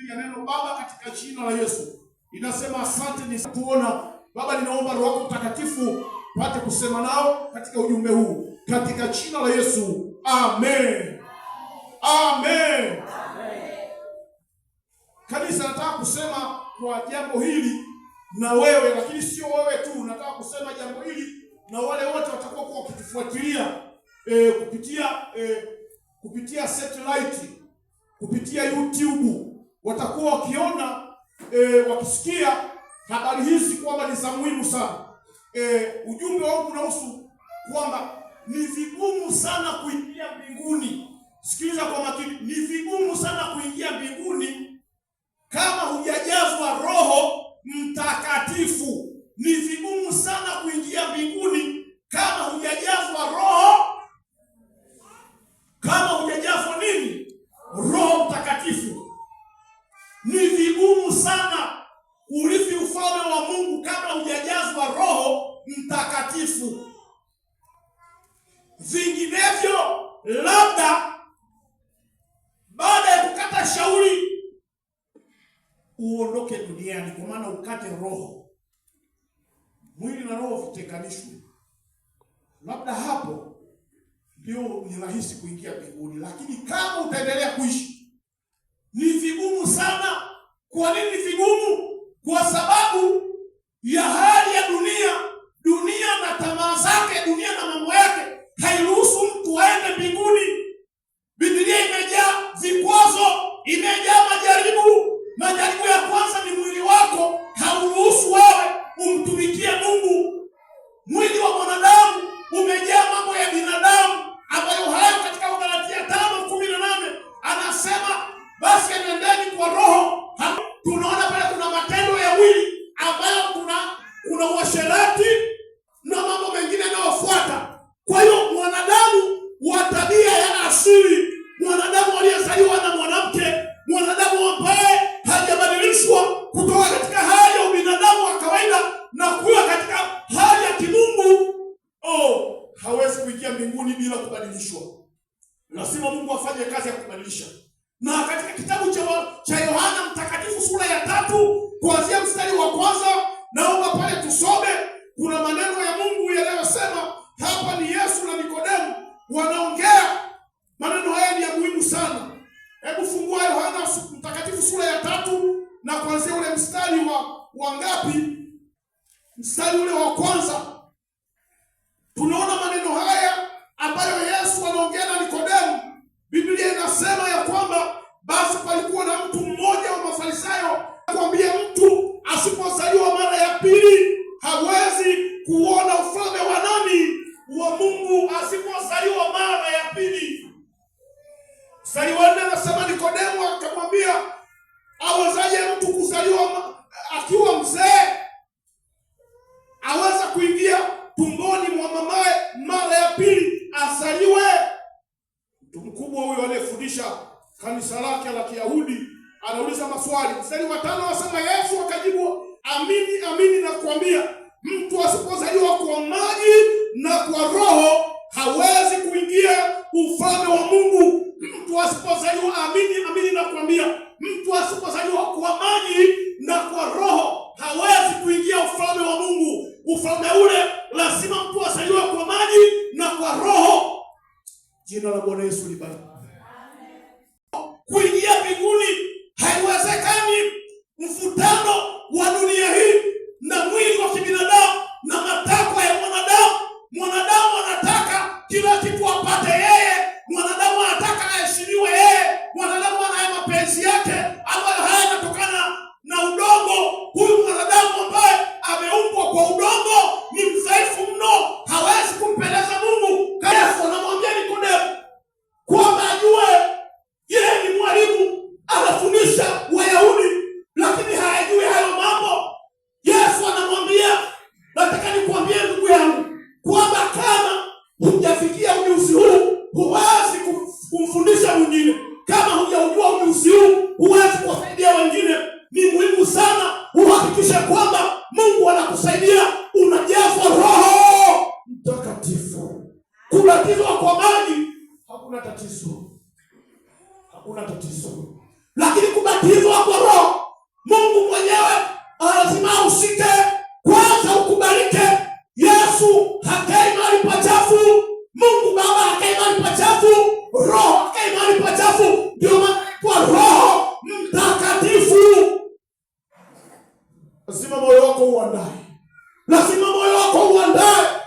Ya neno Baba, katika jina la Yesu inasema asante ni kuona Baba, ninaomba Roho wako Mtakatifu pate kusema nao katika ujumbe huu katika jina la Yesu, amen, amen. Kanisa, nataka kusema kwa jambo hili na wewe, lakini sio wewe tu. Nataka kusema jambo hili na wale wote watakuwa kwa wakitufuatilia kupitia satellite, kupitia YouTube, watakuwa wakiona wakisikia habari hizi kwamba ni za muhimu sana. Ujumbe wangu unahusu kwamba ni vigumu sana kuingia mbinguni. Sikiliza kwa makini, ni vigumu sana kuingia mbinguni kama hujajazwa Roho Mtakatifu. Ni vigumu sana kuingia mbinguni kama hujajazwa Roho, kama hujajazwa nini? Roho Mtakatifu. Ni vigumu sana kurithi ufalme wa Mungu kama hujajazwa Roho Mtakatifu. Vinginevyo, labda baada ya kukata shauri uondoke duniani, kwa maana ukate roho, mwili na roho vitenganishwe, labda hapo ndio ni rahisi kuingia mbinguni. Lakini kama utaendelea kuishi ni vigumu sana. Kwa nini vigumu? Kwa sababu ya hali ya dunia. Dunia na tamaa zake, dunia na mambo yake hairuhusu mtu aende mbinguni. Biblia imejaa vikwazo, imejaa majaribu. Majaribu ya kwanza ni mwili wako, hauruhusu wewe umtumikie Mungu. Mwili wa mwanadamu umejaa mambo ya binadamu ambayo hayo katika Galatia 5:18 anasema basi enendeni kwa Roho. Tunaona pale kuna matendo ya mwili ambayo kuna uasherati na mambo mengine yanayofuata. Kwa hiyo mwanadamu wa tabia ya asili, mwanadamu aliyezaliwa na mwanamke, mwanadamu ambaye hajabadilishwa kutoka katika hali ya ubinadamu wa kawaida na kuwa katika hali ya kimungu, oh, hawezi kuingia mbinguni bila kubadilishwa. Lazima Mungu afanye kazi ya kubadilisha. Na katika kitabu cha Yohana Mtakatifu sura ya 3 kuanzia mstari wa kwanza, naomba pale tusome. Kuna maneno ya Mungu yanayosema hapa, ni Yesu na Nikodemu wanaongea. Maneno haya ni ya muhimu sana. Hebu fungua Yohana Mtakatifu sura ya 3 na kuanzia ule mstari wa ngapi? Mstari ule wa kwanza. Tunaona maneno haya ambayo Yesu anaongea na Nikodemu. Biblia inasema ya kwamba basi palikuwa na mtu mmoja wa Mafarisayo, akamwambia mtu asipozaliwa mara ya pili hawezi kuona ufalme wa nani? Wa Mungu. Asipozaliwa mara ya pili. Mstari wa 4 anasema Nikodemu akamwambia, awezaje mtu kuzaliwa akiwa mzee? Aweza kuingia tumboni mwa mamaye mara ya pili azaliwe? Mtu mkubwa huyo aliyefundisha kanisa lake la Kiyahudi anauliza maswali. Mstari wa 5 anasema Yesu akajibu, amini amini nakuambia, mtu asipozaliwa kwa maji na kwa Roho hawezi kuingia ufalme wa Mungu. Mtu asipozaliwa, amini amini nakuambia, mtu asipozaliwa kwa maji na kwa Roho hawezi kuingia ufalme wa Mungu. Ufalme ule lazima mtu azaliwe kwa maji na kwa Roho. Jina la Bwana Yesu libarikiwe. Kuingia mbinguni haiwezekani. Mvutano wa dunia hii na mwili wa kibinadamu na matakwa ya mwanadamu. Mwanadamu anataka kila kitu apate yeye. Mwanadamu anataka aheshimiwe yeye. Mwanadamu anaye mapenzi yake ambayo haya yanatokana na udongo. Huyu mwanadamu ambaye ameumbwa kwa udongo ni mdhaifu mno, hawezi kumpendeza Mungu. Yesu anamwambia Nikodemu kwamba ajue yeye ni mwalimu, anafundisha Wayahudi, lakini hayajui hayo mambo. Yesu anamwambia, nataka nikuambie ndugu yangu kwamba kama hujafikia ujuzi huu huwezi kumfundisha mwingine. Kama hujaujua ujuzi huu huwezi kuwasaidia wengine. Ni muhimu sana uhakikishe kwamba Mungu anakusaidia, unajazwa Roho Mtakatifu. Kubatizwa kwa maji hakuna tatizo, hakuna tatizo, lakini kubatizwa kwa Lazima moyo wako uandae, lazima moyo wako uandae.